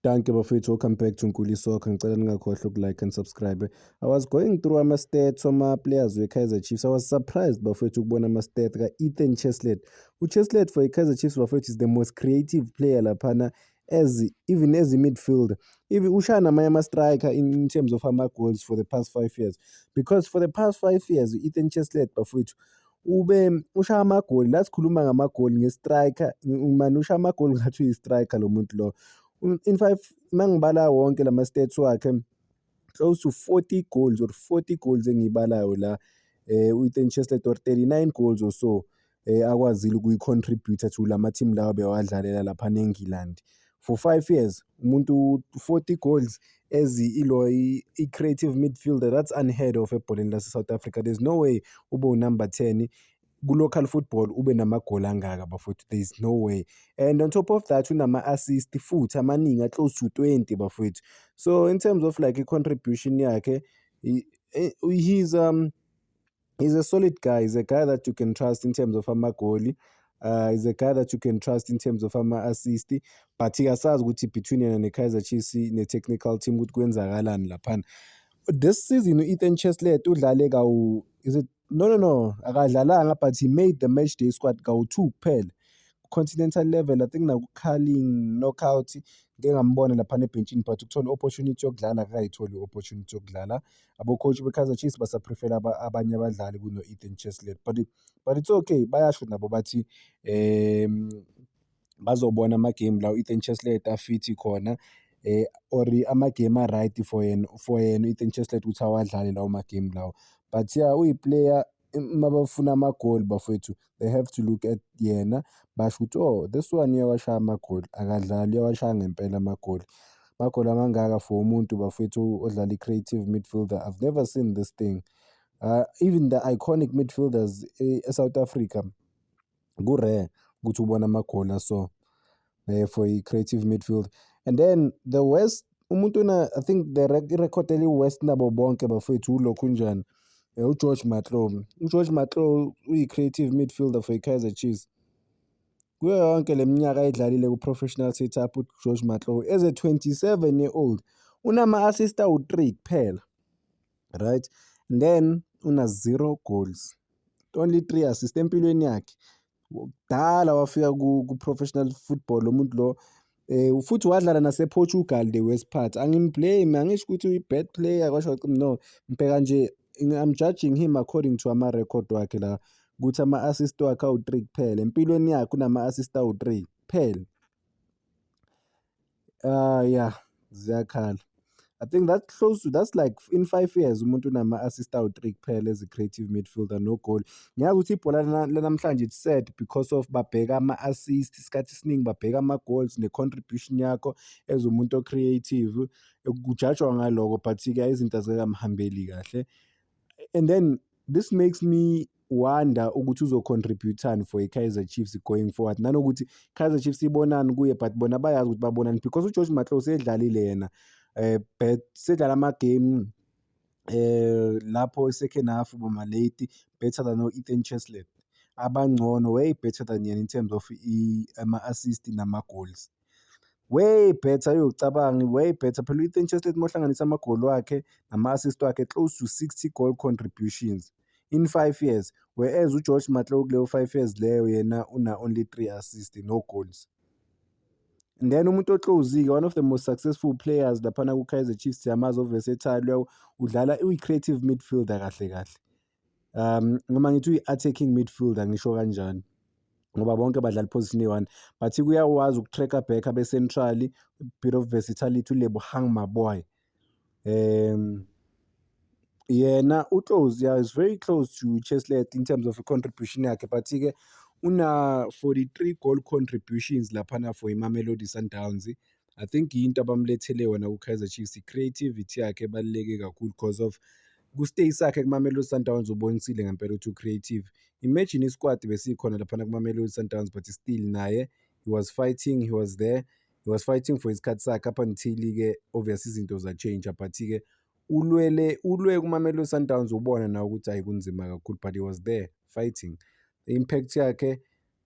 Dankie bafethu, welcome back to Nkuli Soccer. Ngicela ningakhohlwa uku-like and subscribe. I was going through ama-stats wama-players we-Kaizer Chiefs. I was surprised, bafethu, ukubona ama-stats ka-Ethan Chislett. U-Chislett for i-Kaizer Chiefs, bafethu, is the most creative player laphana, as even as a midfielder. Even ushaya namanye ama-striker in terms of ama-goals for the past 5 years. Because for the past 5 years, u-Ethan Chislett, bafethu, ube ushaya amagoli. La sikhuluma ngamagoli nge-striker, mani ushaya amagoli ngathi uyi-striker lo muntu lo. In five, mangibala wonke lama stats wakhe, close to 40 goals or 40 goals engiyibalayo la, u-Ethan Chislett, or 39 goals or so, akwazile ukuyi-contribute to lama team lawa bewadlalela laphana eNgilandi. For 5 years umuntu 40 goals as ilo i-creative midfielder, that's unheard of ebholeni lase-South Africa. There's no way ube u-number 10 ku-local football ube namagoli angaka, bafowethu. There is no way. And on top of that, unama-assist futhi amaningi, a-close to 20, bafowethu. So in terms of like i-contribution yakhe, he's a solid guy. He's a guy that you can trust in terms of amagoli. He's a guy that you can trust in terms of ama-assist, but asazi ukuthi between yena ne-Kaizer Chiefs ne-technical team ukuthi kwenzakalani laphana. This season u-Ethan Chislett udlale kawu, is it, no, akadlalanga, but he made the match day squad kawu-2 kuphela continental level, I think, naku-Carling Knockout. Ngike ngambona laphana ebhentshini, but ukuthola i-opportunity yokudlala, akakayitholi i-opportunity yokudlala. Abo-coach be-Kaizer Chiefs basa-prefer abanye abadlali kuno-Ethan Chislett, but it's okay. Bayasho nabo bathi bazobona ama-game la u-Ethan Chislett a-fit khona, or ama-game a-right for yena u-Ethan Chislett ukuthi awadlale lawo ma-game lawo. But yeah, uyi-player, mabafuna amagoli, bafowethu, they have to look at yena, basho ukuthi, "Oh, this one uyawashaya amagoli." Akadlali, uyawashaya ngempela amagoli. Amagoli amangaka for umuntu, bafowethu, odlala i-creative midfielder. I've never seen this thing. Even the iconic midfielders e-South Africa, ku-rare ukuthi ubone amagoli aso for i-creative midfield. And then the worst umuntu na, I think the i-record eli-worst nabo bonke, bafowethu, ulokhunjani, uGeorge Matlou. UGeorge Matlou uyi-creative midfielder for i-Kaizer Chiefs. Kuyo yonke le minyaka ayidlalile ku-professional setup, uGeorge Matlou, as a 27-year-old, unama-assist awu-3 kuphela, right? And then una 0 goals, only 3 assists empilweni yakhe. Kudala wafika ku-professional football lo muntu lo, futhi wadlala nase-Portugal, the worst part. Angim-blame, angisho ukuthi uyi-bad player kwasho, no, ngibheka nje, I'm judging him according to ama-record wakhe la, ukuthi ama-assist wakhe awu-3 kuphela empilweni yakhe, unama-assist awu-3 kuphela. Ah, yeah, ziyakhala. I think that's close to, that's like in 5 years umuntu unama-assist awu-3 kuphela as a creative midfielder, no goal. Ngiyazi ukuthi ibhola lanamhlanje, it's sad because of babheka ama-assist isikhathi esiningi, babheka ama-goals ne-contribution yakho as umuntu o-creative, kujajwa ngaloko, but-ke izinto azikamhambeli kahle. And then this makes me wonder ukuthi uzo-contribute-ani for i-Kaizer Chiefs going forward, nanokuthi Kaizer Chiefs ibonani kuye, but bona bayazi ukuthi babonani, because uGeorge Matlou sedlalile yena, but sedlala ama-game lapho second half boma-late, better than o-Ethan Chislett, abangcono, way better than yena in terms of ama-assist nama-goals, way better. Uyocabanga, way better phela u-Ethan Chislett uma uhlanganisa amagoli wakhe nama-assist wakhe, close to 60 goal contributions in 5 years, whereas uGeorge Matlou kuleyo 5 years leyo yena una only 3 assists, no goals. And then umuntu o-close-ke, one of the most successful players laphana ku-Kaizer Chiefs, siyamazi, o-versatile, udlala, uyi-creative midfielder kahle kahle, noma ngithi uyi-attacking midfielder, ngisho kanjani, ngoba bonke badlala i-position eyi-one, but uyakwazi uku-track-a back, abe-central, bit of versatility, uLebohang Maboe. Yena u-close, yeah, is very close to Chislett in terms of i-contribution yakhe, but-ke una 43 goal contributions laphana for iMamelodi Sundowns. I think into abamlethele yona ku-Kaizer Chiefs, i-creativity yakhe ebaluleke kakhulu, because of ku-stay sakhe kuMamelodi Sundowns ubonisile ngempela ukuthi u-creative. Imagine i-squad besikhona laphana kuMamelodi Sundowns, but still naye he was fighting, he was there, he was fighting for isikhathi sakhe up until-ke obvious izinto za-change, but-ke ulwele, ulwe kuMamelodi Sundowns, ubona nawe ukuthi hhayi, kunzima kakhulu, but he was there fighting. I-impact yakhe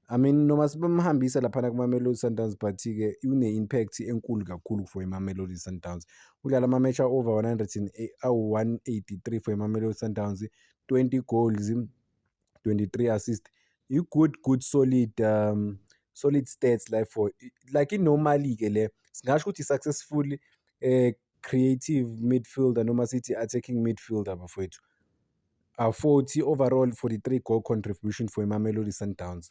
I mean noma sebemhambisa laphana kuma-Mamelodi Sundowns, but-ke une-impact enkulu kakhulu for i-Mamelodi Sundowns. Udlala ama-match a-over 100 awu-183 for i-Mamelodi Sundowns, 20 goals, 23 assists. I-good good solid solid stats like for like i-normally-ke le singasho ukuthi successful creative midfielder noma sithi attacking midfielder, bafowethu. 40 overall, 43 goal contribution for i-Mamelodi Sundowns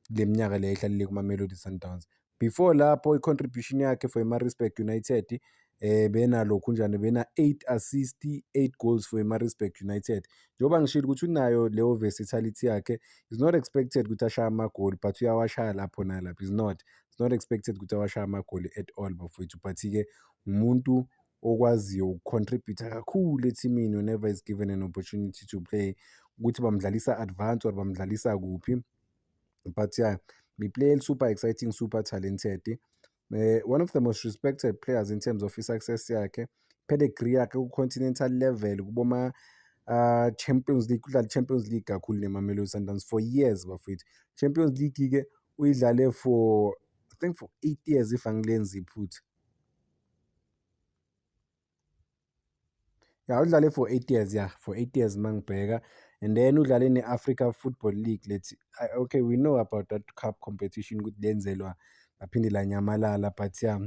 kule minyaka le ayihlalile kuma-Mamelodi Sundowns. Before lapho, i-contribution yakhe for i-Maritzburg United benalokhunjani, bena 8 assist, 8 goals for i-Maritzburg United. Njengoba ngishilo ukuthi unayo leyo versatility yakhe, is not expected ukuthi ashaye amagoli, but uyawashaya lapho nalapho. Is not expected ukuthi awashaye amagoli at all, bafowethu, but-ke umuntu okwaziyo uku-contribute-a kakhulu ethimini whenever is given an opportunity to play, ukuthi bamdlalisa advance or bamdlalisa kuphi. But yeah, i-player super exciting, super talented, one of the most respected players in terms of i-success yakhe, pedigree yakhe ku-continental level, kuboma Champions League. Udlala i-Champions League kakhulu ne-Mamelodi Sundowns for years, bafowethu. Champions League-ke uyidlale for, I think, for 8 years, if angilenzi iphutha. Ya, udlale for 8 years, yeah, for 8 years mangibheka. And then udlale ne-Africa Football League lethi. Okay, we know about that cup competition ukuthi lenzelwa laphinde lanyamalala, but yeah,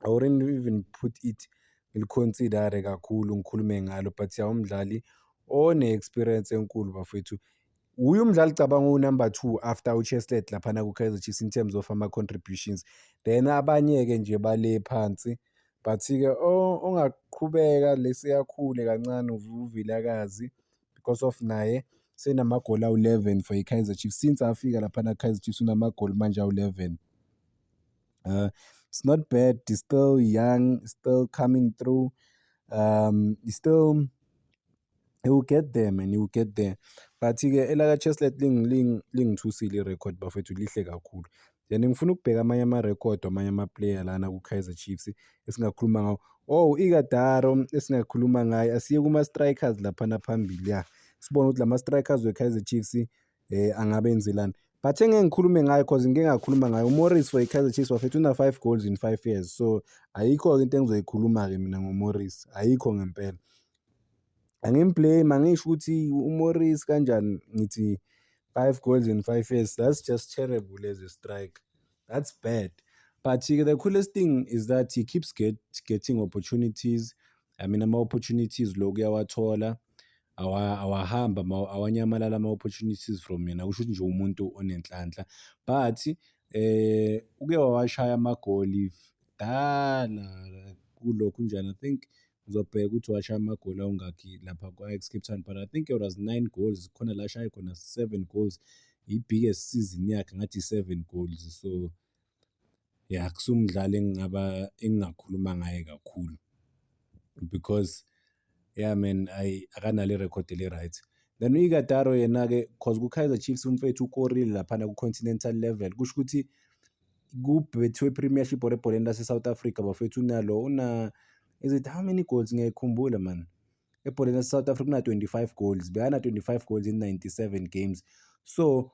I wouldn't even put it, ngili-consider kakhulu, ngikhulume ngalo. But yeah, umdlali one-experience enkulu, bafowethu. Uye umdlali cabanga uwu-number two after uChislett laphana ku-Kaizer Chiefs in terms of ama-contributions. Then abanye-ke nje bale phansi, but-ke ongaqhubeka lesiyakhule kancane uVilakazi, because of naye senamagoli awu-11 for i-Kaizer Chiefs. Since afika laphana ku-Kaizer Chiefs, unamagoli manje awu-11. It's not bad, he's still young, still coming through. He's still he will get there, man, he will get there. But-ke elaka-Chislett lingithusile irekhodi, bafowethu, lihle kakhulu. Then ngifuna ukubheka amanye amarekhodi amanye ama-player lana ku-Kaizer Chiefs esingakhuluma ngawo. Oh, Ighodaro esingakhuluma ngaye. Asiye kuma-strikers laphana phambili, ya. Sibone ukuthi lama-strikers we-Kaizer Chiefs angabe enzelani. But engeke ngikhulume ngayo, cause ngike ngakhuluma ngayo, uMorris for i-Kaizer Chiefs, bafethu, una-5 goals in 5 years. So ayikho-ke into engizoyikhuluma-ke mina ngoMorris, ayikho ngempela. Angim-blame, angisho ukuthi uMorris kanjani, ngithi 5 goals in 5 years, that's just terrible as a striker. That's bad. But the coolest thing is that he keeps getting opportunities. I mean, ama-opportunities lokhu uyawathola, awahamba, awanyamalala ama-opportunities from yena, kusho ukuthi nje umuntu onenhlanhla. But uke wawashaya amagoli kudala kulokhu njani, I think ngizobheka ukuthi washaya amagoli awungakhi lapha kwa-Ajax Cape Town, but I think it was nine goals, khona la ashaye khona seven goals, i-biggest season yakhe ngathi i-seven goals. So yeah, akusumdlali engingaba engingakhuluma ngaye kakhulu because, yeah man, ayi, akanalo irekhodi eli-right. Then u-Ighodaro yena-ke, cause ku-Kaizer Chiefs umfethu ukorile laphana ku-continental level, kusho ukuthi ku-Betway Premiership or ebholeni lase-South Africa, bafethu, unalo una, is it, how many goals, ngiyayikhumbula man, ebholeni lase-South Africa una 25 goals, bekana 25 goals in 97 games. So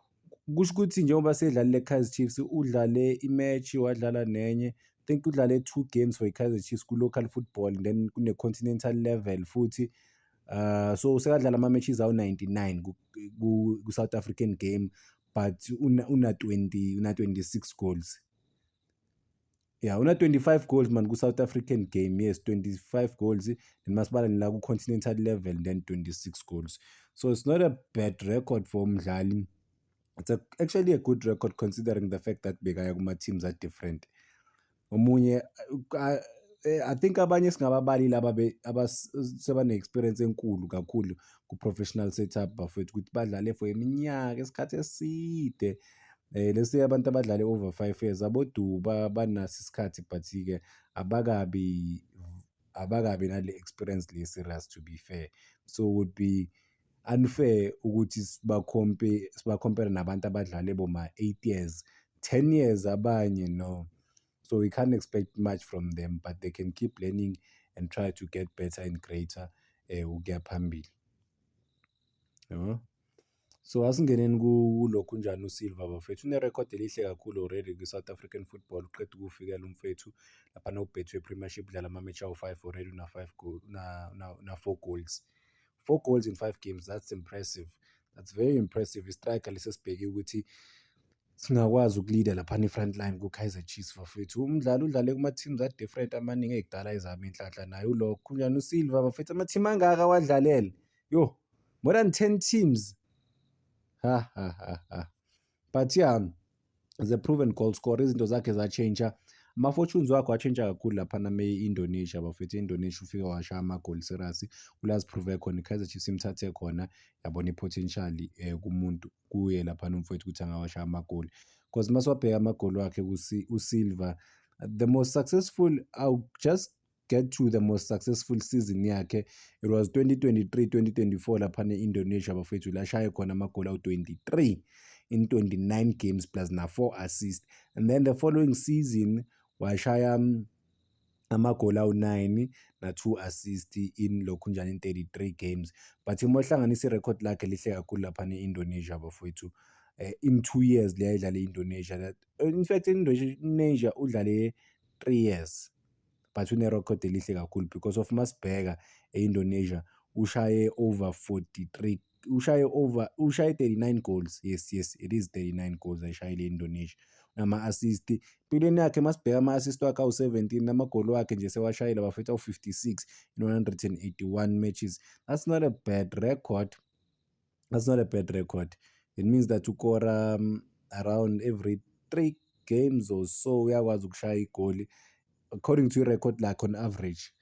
kusho ukuthi njengoba sedlalile Kaizer Chiefs, udlale i-match, wadlala nenye, I think udlale two games for i-Kaizer Chiefs ku-local football, then kune-continental level futhi. So sekadlala ama-matches awu-99 ku-South African game, but una 20, una 26 goals. Yeah, una 25 goals man ku-South African game, yes, 25 goals, then masibala la ku-continental level, then 26 goals. So it's not a bad record for umdlali. It's actually a good record considering the fact that bekaya kuma-teams are different. Omunye, I think abanye singababalile sebane-experience enkulu kakhulu ku-professional setup, bafowethu, ukuthi badlale for iminyaka, isikhathi eside. Lesi abantu abadlale over 5 years, aboDuba banaso isikhathi, but-ke abakabi nale experience le serious, to be fair. So would be unfair ukuthi siba-compare nabantu abadlale boma 8 years, 10 years abanye, no. So we can't expect much from them, but they can keep learning and try to get better and greater ukuya phambili, yabo. So asingeneni kulokhunjani uSilva bafethu, unerekhodi elihle kakhulu already kwi-South African football. Uqeda ukuwufikela umfethu laphana ku-Betway Premiership, udlala ama-match awu-5 already, una-five goal, una-four goals. Four goals in five games, that's impressive. That's very impressive. I-striker lesi esibheke ukuthi singakwazi uku-lead-a laphana i-front line ku-Kaizer Chiefs bafethu. Umdlalo udlale kuma-teams a-different amaningi ey'kudala ezama inhlanhla naye ulokhunjani uSilva bafethu, ama-team angaka awadlalele, yo, more than 10 teams. Ha ha ha ha. But yeah, is a proven goal scorer. Izinto zakhe zatshintsha. Ama-fortunes wakhe watshintsha kakhulu laphana e-Indonesia bafethu. E-Indonesia ufike washaya amagoli serious. Kula azi-prove khona, i-Kaizer Chiefs imthathe khona, yabona i-potential kumuntu kuye laphana umfowethu ukuthi angawashaya amagoli. Because masiwabheka amagoli wakhe uSilva, the most successful, I'll just get to the most successful season yakhe, it was 2023-2024 laphana e-Indonesia bafethu, la shaye khona amagoli awu-23 in 29 games plus na-4 assists. And then the following season washaya amagoli awu-9 na-2 assist in lokhunjani in 33 games. But uma uhlanganisa irekhodi lakhe lihle kakhulu laphana e-Indonesia bafowethu, in 2 years le ayidlale e-Indonesia. That in fact in-Indonesia udlale 3 years, but unerekhodi elihle kakhulu because of masibheka e-Indonesia ushaye over 43, ushaye over, ushaye 39 goals. Yes, it is 39 goals ayishayile e-Indonesia, nama-assist empilweni yakhe. Masibheka ama-assist wakhe awu-17, namagoli wakhe nje sewashayile bafethu awu-56 in 181 matches. That's not a bad record, that's not a bad record. It means that ukora around every three games or so uyakwazi ukushaya igoli according to i-record lakhe on average.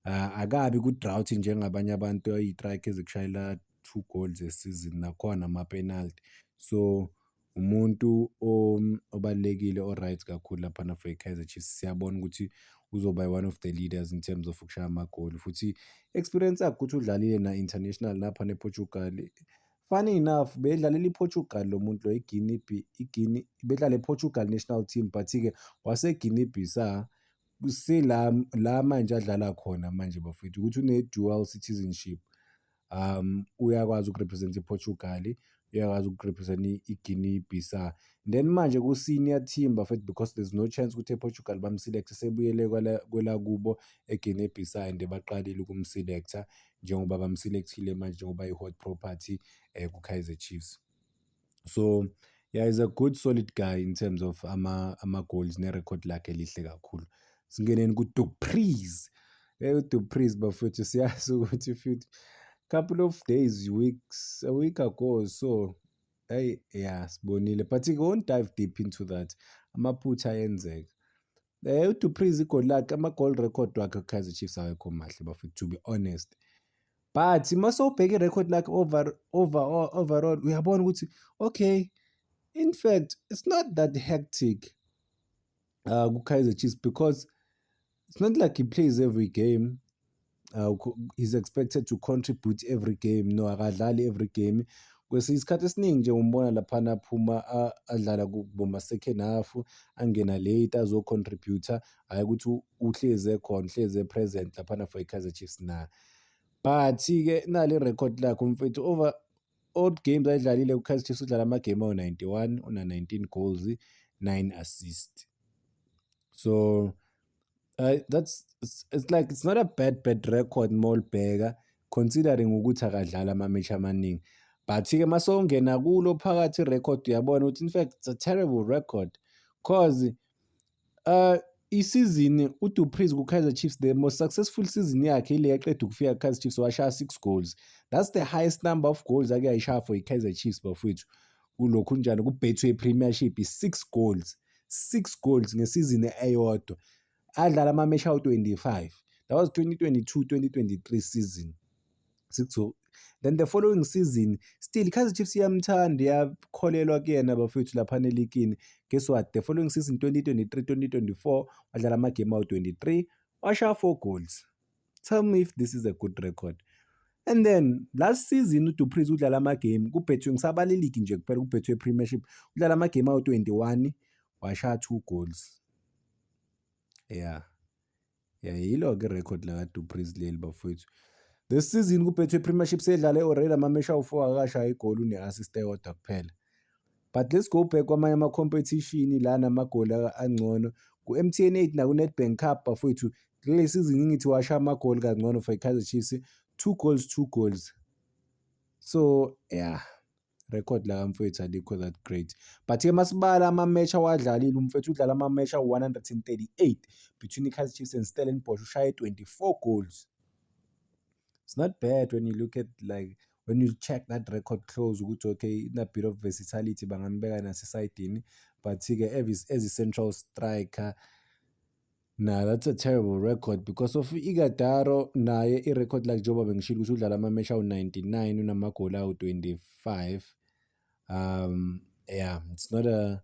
Akabi ku-drought njengabanye abantu ayi-striker ezikushayela two goals a season, nakhona ama-penalty. So umuntu obalulekile, o-right kakhulu laphana for i-Kaizer Chiefs. Siyabona ukuthi uzoba one of the leaders in terms of ukushaya amagoli, futhi experience yakhe ukuthi udlalile na-international napha ne-Portugal. Funny enough, bedlalela i-Portugal lo muntu lo, i-Guinea, i-Guinea, bedlala i-Portugal national team, but-ke wase-Guinea Bissau sela la manje adlala khona manje bafethu, ukuthi une-dual citizenship. Uyakwazi uku-represent i-Portugal, uyakwazi uku-represent i-Guinea Bissau. Then manje ku-senior team bafethu, because there's no chance ukuthi e-Portugal bam-select, sebuyele kwelakubo e-Guinea Bissau and baqalile ukum-select-a njengoba bam-select-ile manje njengoba i-hot property ku-Kaizer Chiefs. So yeah, he's a good solid guy in terms of ama-goals nerekhodi lakhe elihle kakhulu. Singeneni ku-Du Preez. U-Du Preez bafethu, siyazi ukuthi futhi couple of days, weeks, a week ago or so, hey yeah, sibonile, but we won't dive deep into that, amaphutha ayenzeka. U-Du Preez igoli lakhe, ama-goal record wakhe ku-Kaizer Chiefs awekho mahle bafethu, to be honest, but mase ubheka irekhodi lakhe overall uyabona ukuthi okay, in fact it's not that hectic ku-Kaizer Chiefs because it's not like he plays every game, he's expected to contribute every game. No, akadlali every game. Kwesinye isikhathi esiningi nje umbona laphana aphuma adlala kuboma second half, angena late azo-contribute-a, hhayi ukuthi uhlezi ekhona, uhlezi e-present laphana for i-Kaizer Chiefs na. But-ke nali irekhodi lakhe umfethu, over all games ayidlalile ku-Kaizer Chiefs, udlala ama-game awu-91, una-19 goals, 9 assist. So that's it's like it's not a bad bad record mawulibheka considering ukuthi akadlali ama-match amaningi. But-ke masewungena kulo phakathi irekhodi uyabona ukuthi in fact it's a terrible record, 'cause isizini uDu Preez ku-Kaizer Chiefs, the most successful season yakhe ile yaqeda ukufika ku-Kaizer Chiefs, washaya 6 goals. That's the highest number of goals ake ayishaya for i-Kaizer Chiefs bafowethu, kulokhu njani ku-Betway Premiership, i-6 goals, 6 goals ngesizini eyodwa, adlala ama-match awu-25. That was 2022-2023 season. Six. Then the following season, still i-Kaizer Chiefs iyamthanda, iyakholelwa kuyena bafowethu laphana eligini. Guess what, the following season, 2023-2024, wadlala amagame awu-23, washaya 4 goals. Tell me if this is a good record. And then last season uDu Preez udlala amagame ku-Betway, ngisabala iligi nje kuphela, ku-Betway Premiership udlala amagame awu-21, washaya 2 goals. Yeah, yilo-ke irekhodi laka-Du Preez leli bafowethu. This season ku-Betway Premiership sedlale already ama-match awu-4, akashaya igoli, une-assist eyodwa kuphela. But let's go back kwamanye ama-competition la namagoli angcono ku-MTN 8 naku-Nedbank Cup, bafowethu. Kule season ngithi washaya amagoli kangcono for i-Kaizer Chiefs, two goals, two goals. So yeah, record la kamfowethu alikho that great, but-ke masibala ama-match awadlalile umfethu, udlala ama-match awu-138 between i-Kaizer Chiefs and Stellenbosch, ushaye 24 goals. It's not bad when you look at, like, when you check that record close ukuthi okay, ina bit of versatility, bangambeka nasesayidini, but-ke as a central striker, nah, that's a terrible record because of Ighodaro naye i-record like njengoba bengishilo ukuthi udlala ama-match awu-99, unamagoli awu-25. Yeah, it's not a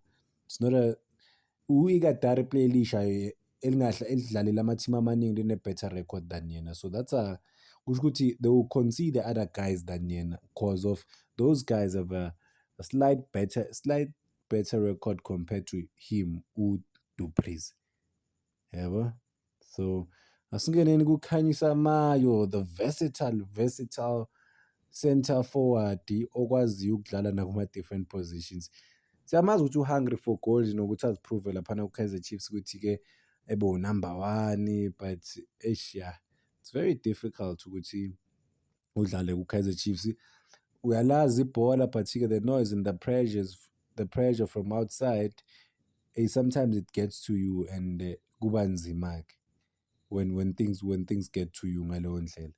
u-Ighodaro player elisha elingahle elidlalela ama-team amaningi line-better record than yena. So that's a kusho ukuthi they will consider other guys than yena because of those guys have a slight better record compared to him, uDu Preez, yabo. So asingeneni kuKhanyisa Mayo, the versatile center forward okwaziyo ukudlala nakuma-different positions. Siyamazi ukuthi u-hungry for goals nokuthi aziprove laphana ku-Kaizer Chiefs ukuthi-ke ebe u-number one, but eish, yeah, it's very difficult ukuthi udlale ku-Kaizer Chiefs. Uyalazi ibhola, but-ke the noise and the pressure from outside, sometimes it gets to you and kuba nzima-ke when things get to you ngaleyo ndlela.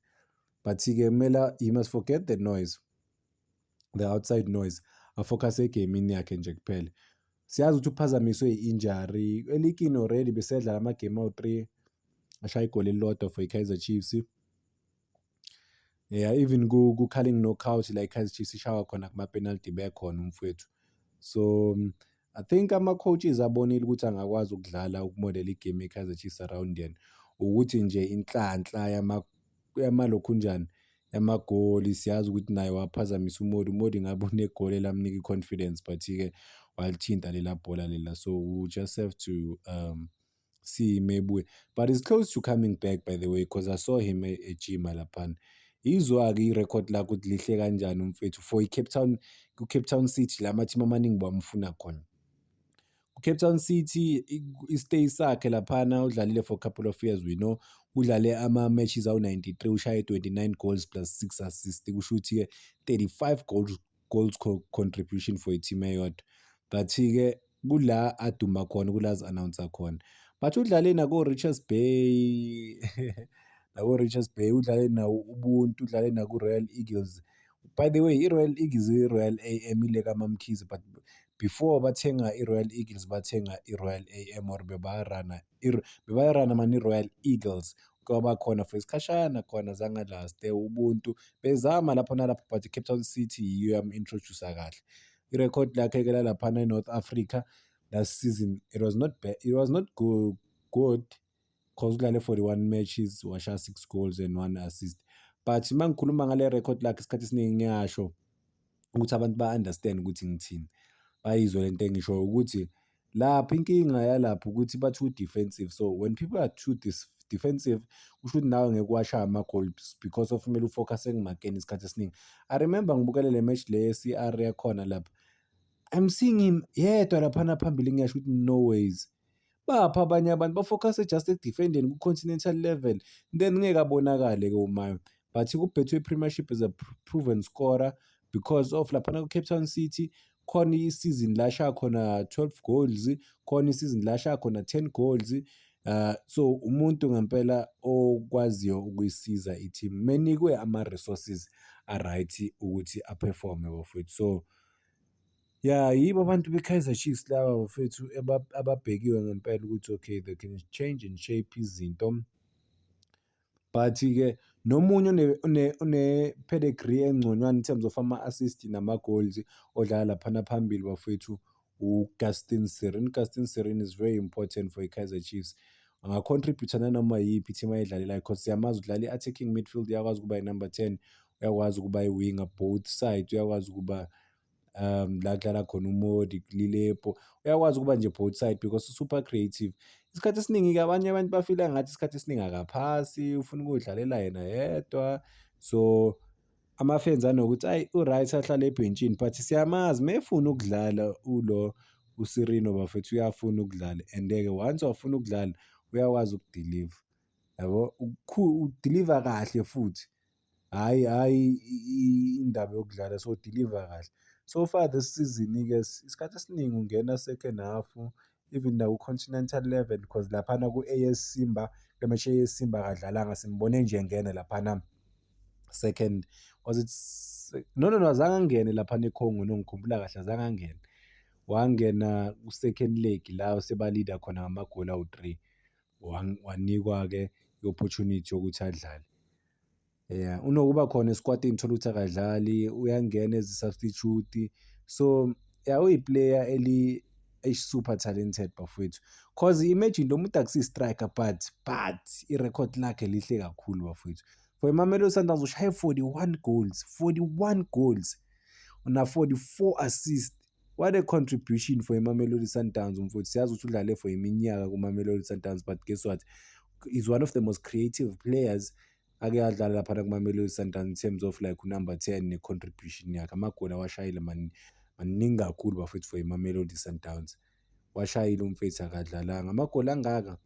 But-ke kumele he must forget the noise, the outside noise, afocus egamini yakhe nje kuphela. Siyazi ukuthi uphazamiswe i-injury elikini already, besedlala amagame awu-3, ashaya igoli elilodwa for i-Kaizer Chiefs. Yeah, even ku-Carling Knockout la i-Kaizer Chiefs ishawa khona kuma-penalty, bekhona umfowethu. So I think ama-coaches abonile ukuthi angakwazi ukudlala ukumodela igame ye-Kaizer Chiefs around yena, ukuthi nje inhlanhla yamalokhunjani yamagoli. Siyazi ukuthi naye waphazamisa uModi. UModi ngabe unegoli elamnika i-confidence, but-ke walithinta lela bhola lela. So we just have to see mebuye, but he's close to coming back, by the way, because I saw him ejima laphana. Izwa-ke irekhodi lakhe ukuthi lihle kanjani umfethu for i-Cape Town, ku-Cape Town City la ama-team amaningi bamfuna khona. Ku-Cape Town City i-stay sakhe laphana udlalile for a couple of years, we know udlale ama-matches awu-93, ushaye 29 goals plus 6 assists, kusho ukuthi-ke 35 goals contribution for i-team eyodwa. But-ke kula aduma khona, kula azi-announce khona, but udlale nako-Richards Bay, nako-Richards Bay udlale nawo Ubuntu, udlale naku-Royal Eagles. By the way, i-Royal Eagles, i-Royal AM ile kaMamkhize, but before bathenga i-Royal Eagles, bathenga i-Royal AM or bebayarana mani i-Royal Eagles, kwaba khona for isikhashana khona zangalast Ubuntu bezama lapho nalapho, but i-Cape Town City yiyo yam-introduce kahle. Irekhodi lakhe-ke lalaphana e-North Africa last season, it was not bad, it was not good cause udlale 41 matches, washaya 6 goals and 1 assist. But uma ngikhuluma ngale record lakhe, isikhathi esiningi ngiyasho ukuthi abantu ba-understand ukuthi ngithini, bayizwe lento engishoyo ukuthi lapho inkinga yalapho ukuthi ba-too defensive. So when people are too defensive, kusho ukuthi nawe ngeke uwashaye ama-goals because of kumele ufocus ekumakeni isikhathi esiningi. I remember ngibukele le match le ye-C_R yakhona lapha, I'm seeing him yedwa laphana phambili, ngiyasho ukuthi no ways, baphi abanye abantu? Bafocus just ekudefendeni ku-continental level, then ngeke abonakale-ke uMayo. But ku-Betway Premiership is a proven scorer because of laphana ku-Cape Town City khona i-season la ashaya khona 12 goals, khona i-season la ashaya khona 10 goals. So umuntu ngempela okwaziyo ukuyisiza i-team menikwe ama-resources a-right ukuthi a-perform-e, bafowethu. So yeah, yibo abantu be-Kaizer Chiefs laba, bafowethu, ababhekiwe ngempela ukuthi okay, they can change and shape izinto. But-ke nomunye one-pedigree engconywana in terms of ama-assist nama-goals odlala laphana phambili, bafowethu, u-Gaston Sirino. U-Gaston Sirino is very important for i-Kaizer Chiefs. Anga-contribute-a nanoma yiphi i-team ayidlalelayo because siyamazi udlala i-attacking midfield, uyakwazi ukuba i-number 10, uyakwazi ukuba i-winger, both sides, uyakwazi ukuba la kudlala khona uModi Lilepo, uyakwazi ukuba nje both side because super creative. Isikhathi esiningi-ke abanye abantu bafila ngathi isikhathi esiningi akaphasi, ufuna ukuy'dlalela yena yedwa. So ama-fans anokuthi ayi, u-right ahlale ebhentshini, but siyamazi uma efuna ukudlala ulo uSirino, bafethu, uyafuna ukudlala and-ke once wafuna ukudlala uyakwazi uku-deliver, yabo, u-deliver kahle futhi. Hhayi, hhayi, indaba yokudlala, so deliver kahle. So far this season-ke, isikhathi esiningi ungena second half, even naku-continental level, because laphana ku-AS Simba, kule match ye-AS Simba akadlalanga, simbone nje engena laphana second, was it? No, no, no, azange angene laphana eCongo. No, ngikhumbula kahle, azange angene. Wangena ku-second leg la seba-lead-a khona ngamagoli awu-3, wanikwa-ke i-opportunity yokuthi adlale. Yeah, unokuba khona e-squad-ini, uthole ukuthi akadlali, uyangena as i-substitute. So yeah, uyi-player eli super talented, bafowethu, 'cause imagine lo muntu akusiyi-striker, but i-record lakhe lihle kakhulu, bafowethu. For iMamelodi Sundowns ushaye 41 goals, 41 goals una-44 assist. What a contribution for iMamelodi Sundowns, umfowethu. Siyazi ukuthi udlale for iminyaka kuMamelodi Sundowns, but guess what, he's one of the most creative players ake adlala laphana kuMamelodi Sundowns in terms of like u-number 10 ne-contribution yakhe. Amagoli awashayile maningi kakhulu, bafethu, for iMamelodi Sundowns. Washayile umfethu, akadlalanga amagoli angaka.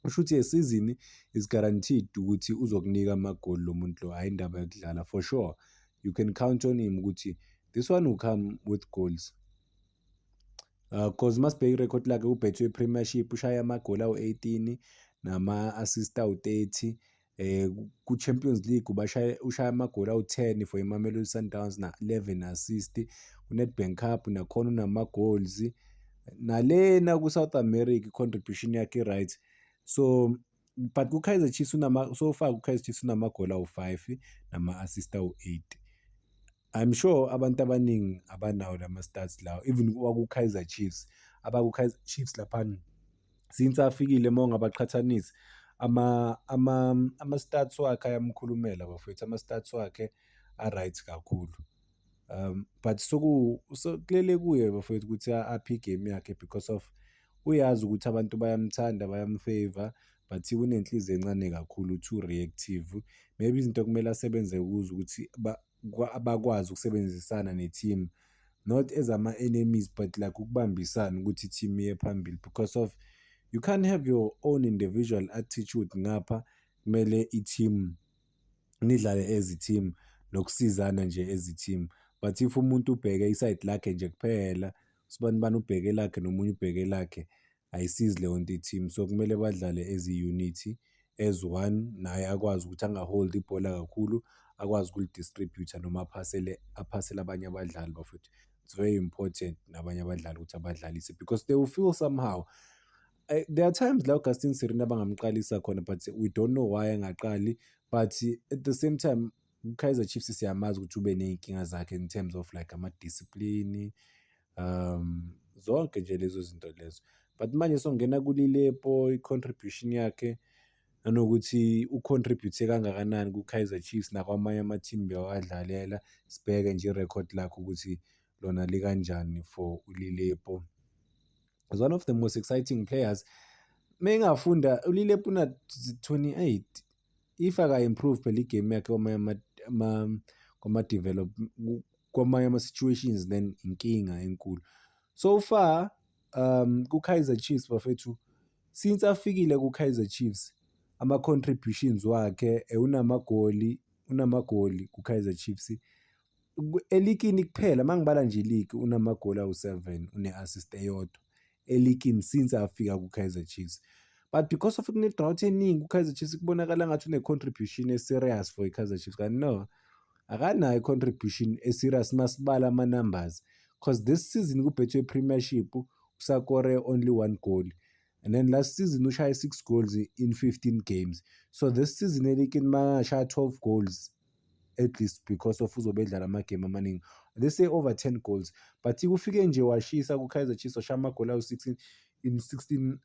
Kusho ukuthi esizini is guaranteed ukuthi uzokunika amagoli lo muntu lo, hhayi indaba yokudlala. For sure you can count on him ukuthi this one will come with goals. 'Cause masibheka irekhodi lakhe ku-Betway Premiership, ushaye amagoli awu-18 nama-assist awu-30. Ku-Champions League ubashaye, ushaya amagoli awu-10 for iMamelodi Sundowns na-11 assist. Ku-Nedbank Cup nakhona unama-goals. Nalena ku-South America i-contribution yakhe i-right. So but ku-Kaizer Chiefs unama, so far ku-Kaizer Chiefs unamagoli awu-5 nama-assist awu-8. I'm sure abantu abaningi abanawo lama-stats lawo, even waku-Kaizer Chiefs, abaku-Kaizer Chiefs laphana since afikile, uma ungabaqhathanisa ama-stats wakhe ayamkhulumela, bafowethu, ama-stats wakhe a-right kakhulu. But kulele kuye, bafowethu, ukuthi aphe i-game yakhe because of uyazi ukuthi abantu bayamthanda, bayam-favour, but unenhliziyo encane kakhulu, too reactive. Maybe izinto okumele asebenze kuzo ukuthi bakwazi ukusebenzisana ne-team, not as ama-enemies, but like ukubambisana ukuthi i-team iye phambili, because of you can't have your own individual attitude ngapha kumele i-team nidlale as i-team nokusizana nje as i-team. But if umuntu ubheke i-side lakhe nje kuphela, usibanibani ubheke lakhe nomunye ubheke lakhe, ayisizi leyo nto i-team. So kumele badlale as i-unity, as one. Naye akwazi ukuthi anga-hold ibhola kakhulu, akwazi ukuli-distribute-a noma aphasele, aphasele abanye abadlali, bafowethu. It's very important nabanye abadlali ukuthi abadlalise because they will feel somehow. There are times la Augustin Sirino abangamqalisa khona, but we don't know why engaqali. But at the same time ku-Kaizer Chiefs siyamazi ukuthi ube ney'nkinga zakhe in terms of like ama-discipline, zonke nje lezo zinto lezo. But manje songena kuLilepo, i-contribution yakhe nanokuthi u-contribute kangakanani ku-Kaizer Chiefs nakwamanye ama-team bewadlalela, sibheke nje irekhodi lakhe ukuthi lona likanjani for uLilepo. Is one of the most exciting players. Mengafunda uLilepo una 28, if aka-improve phela i-game yakhe kwamanye kwama-develop, kwamanye ama-situations, then inkinga enkulu. So far ku-Kaizer Chiefs, bafethu, since afikile ku-Kaizer Chiefs, ama-contributions wakhe, unamagoli, unamagoli ku-Kaizer Chiefs. Elikini kuphela, mangibala nje iligi, unamagoli awu-7, une-assist eyodwa elikini since afika ku-Kaizer Chiefs. But because of kune-drought eningi ku-Kaizer Chiefs, kubonakala ngathi une-contribution e-serious for i-Kaizer Chiefs, kanti no, akanayo i-contribution e-serious masibala ama-numbers, 'cause this season ku-Betway Premiership usakore only one goal, and then last season ushaye 6 goals in 15 games. So this season elikini makangashaya 12 goals at least, because of uzobe edlala amagame amaningi, let's say over 10 goals. But kufike nje washisa ku-Kaizer Chiefs, washaya amagoli awu-16 in 16,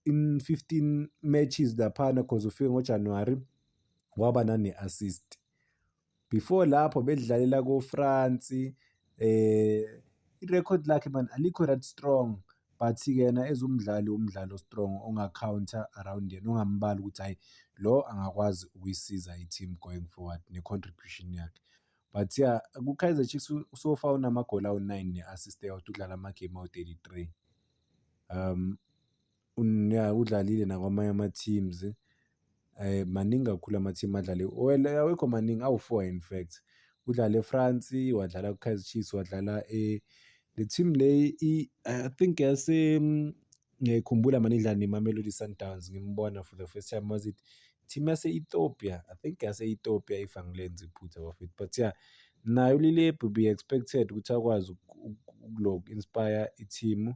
in 15 matches laphana, 'cause ufike ngoJanuwari, waba nane-assist. Before lapho bedlalela ko-France. Irekhodi lakhe, man, alikho that strong. But-ke yena as umdlali, umdlali o-strong onga-count-a around yena, ongambala ukuthi hhayi, lo angakwazi ukuyisiza i-team going forward ne-contribution yakhe. But yeah, ku-Kaizer Chiefs so far unamagoli awu-9 ne-assist eyodwa, udlala amagemu awu-33. Yeah, udlalile nakwamanye ama-teams. Maningi kakhulu ama-team adlale, well, awekho maningi, awu-4 in fact. Udlale e-France, wadlala ku-Kaizer Chiefs, wadlala le team le, I think yase, ngiyayikhumbula mane idlala ne-Mamelodi Sundowns, ngimbona for the first time. Was it team yase-Ethiopia? I think yase-Ethiopia, if angilenzi iphutha, bafethu. But yeah, naye uLilepo be expected ukuthi akwazi uku-inspire i-team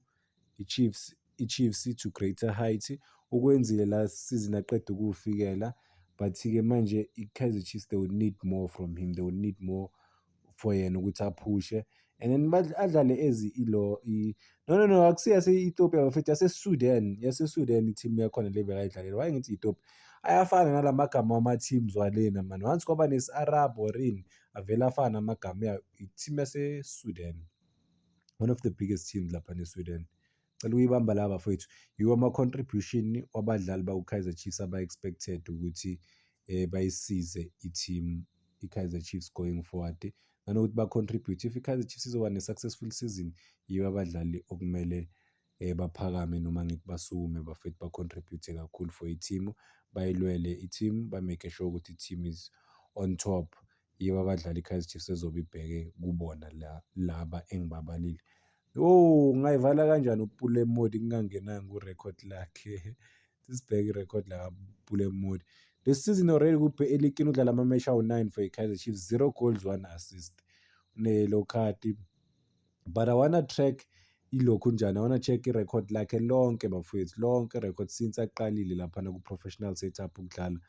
i-Chiefs to greater height. Ukwenzile last season aqeda ukuwufikela, but-ke manje i-Kaizer Chiefs, they would need more from him, they would need more for yena ukuthi aphushe and then adlale as ilo. No, akusiyo yase-Ethiopia, bafethu, yase-Sudan, yase-Sudan i-team yakhona le bekayidlalela. Why ngithi Ethiopia? Ayafana nala magama wama-teams walena man, once kwaba nesi-Arab or ini, avele afana amagama. Ya, i-team yase-Sudan, one of the biggest teams lapha ne-Sudan. Cela ukuyibamba la, bafowethu. Yiwo ama-contribution wabadlali baku-Kaizer Chiefs aba-expected ukuthi bayisize i-team i-Kaizer Chiefs going forward, nanokuthi ba-contribute if i-Kaizer Chiefs izoba ne-successful season. Yibo abadlali okumele baphakame, noma ngithi basukume, bafethu, ba-contribute kakhulu for i-team, bayilwele i-team, ba-make sure ukuthi i-team is on top. Yibo abadlali i-Kaizer Chiefs ezobe ibheke kubona la, laba engibabalile. Oh, ngingayivala kanjani uPule Mmodi ngingangenanga ku-record lakhe? Sisibheke i-record lakaPule Mmodi. This season already eligini udlala ama-match awu-9 for i-Kaizer Chiefs, 0 goals, 1 assist. Une-yellow card. But I wanna track ilokhu njani, I wanna check i-record lakhe lonke, bafowethu, lonke i-record since aqalile laphana ku-professional setup ukudlala,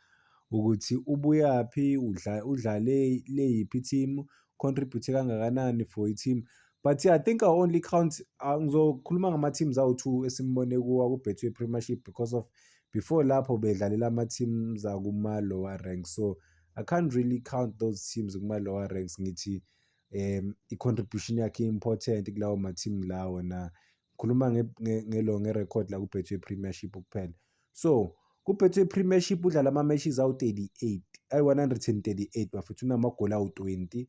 ukuthi ubuyaphi, udlale leyiphi i-team, contribute kangakanani for i-team. But yeah, I think I only count, ngizokhuluma ngama-teams awu-2 esimbone kuwa ku-Betway Premiership, because of before lapho bedlalela ama-teams akuma-lower ranks, so I can't really count those teams kuma-lower ranks, ngithi i-contribution yakhe important kulawo ma-team lawo na. Ngikhuluma ngelo nge-record la ku-Betway Premiership kuphela. So ku-Betway Premiership udlala ama-matches awu-38, ayi-138, bafethu, unamagoli awu-20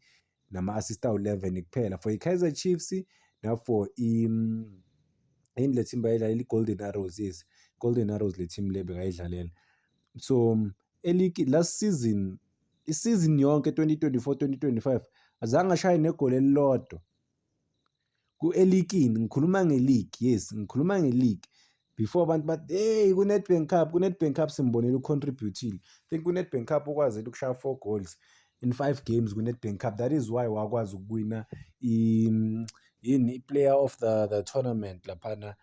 nama-assist awu-11 kuphela for i-Kaizer Chiefs na-for yini le team bayidlalela, i-Golden Arrows. Yes, Golden Arrows, le team le bekayidlalela. So eligi last season, isizini yonke 2024-2025, azange ashaye negoli elilodwa ku-eligini. Ngikhuluma nge-league, yes, ngikhuluma nge-league. Before abantu bathi, hey, ku-Nedbank Cup, ku-Nedbank Cup simbonile u-contribute-ile. I think ku-Nedbank Cup ukwazile ukushaya 4 goals in 5 games ku-Nedbank Cup. That is why wakwazi ukuwina yini, i-player of the tournament laphana,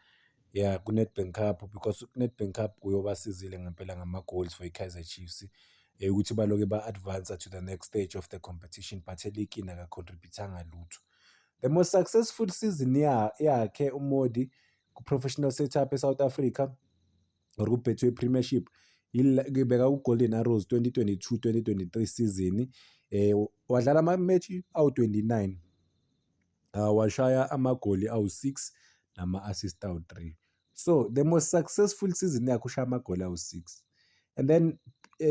yeah, ku-Nedbank Cup, because ku-Nedbank Cup kuyobasizile ngempela ngama-goals for i-Kaizer Chiefs ukuthi baloke ba-advance to the next stage of the competition, but eligini aka-contribute-anga lutho. The most successful season yakhe uModi ku-professional setup e-South Africa or ku-Betway Premiership beka ku-Golden Arrows 2022-2023 season. Wadlala ama-match awu-29, washaya amagoli awu-6 nama-assist awu-3. So the most successful season yakhe, ushaya amagoli awu-6. And then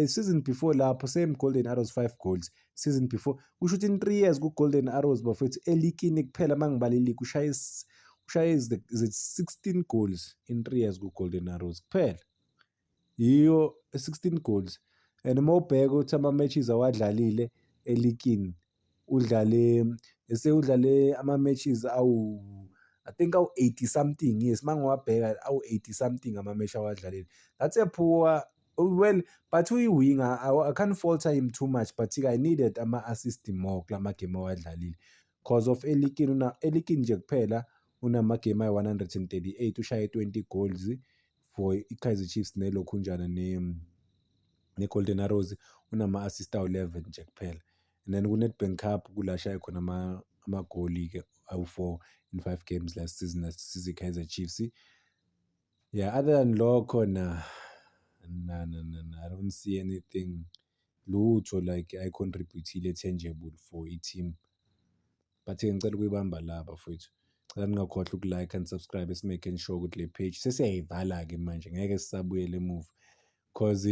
season before lapho, same Golden Arrows, 5 goals season before. Kusho ukuthi in 3 years ku-Golden Arrows, bafethu, eligini kuphela, uma ngibala iligi, ushaye is it 16 goals in 3 years ku-Golden Arrows kuphela, yiyo 16 goals. And uma ubheka ukuthi ama-matches awadlalile eligini, udlale ese udlale ama-matches awu, I think awu-80 something. Yes, uma ngiwabheka awu-80 something ama-match awadlalile. That's a poor, well, but uyi-winger, I can't falter him too much, but I needed ama-assist more kulama game awadlalile, cause of eligini, eligini nje kuphela unamagame ayi-138, ushaye 20 goals for i-Kaizer Chiefs nelokhunjana ne-Golden Arrows, unama-assist awu-11 nje kuphela. And then ku-Nedbank Cup kula ashaye khona amagoli-ke awu-4 in 5 games last season asiza i-Kaizer Chiefs. Yeah, other than lokho, na, I don't see anything, lutho like ayi-contribute-ile tangible for i-team. But-ke ngicela ukuyibamba la, bafowethu. Cela ningakhohlwa uku-like and subscribe, esi-make sure ukuthi le page sesiyayivala-ke manje, ngeke sisabuyela emuva cause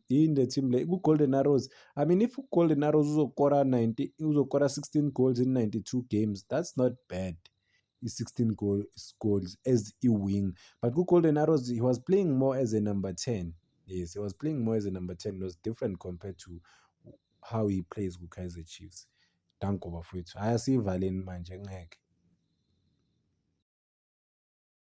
in the team le ku-Golden Arrows. I mean, if Golden Arrows uzokora 90, uzokora 16 goals in 92 games, that's not bad, i-16 goals as i-wing. But ku-Golden Arrows he was playing more as a number 10. Yes, he was playing more as a number 10. It was different compared to how he plays ku-Kaizer Chiefs. Danko bafowethu, hhayi, asiyivaleni manje, ngeke.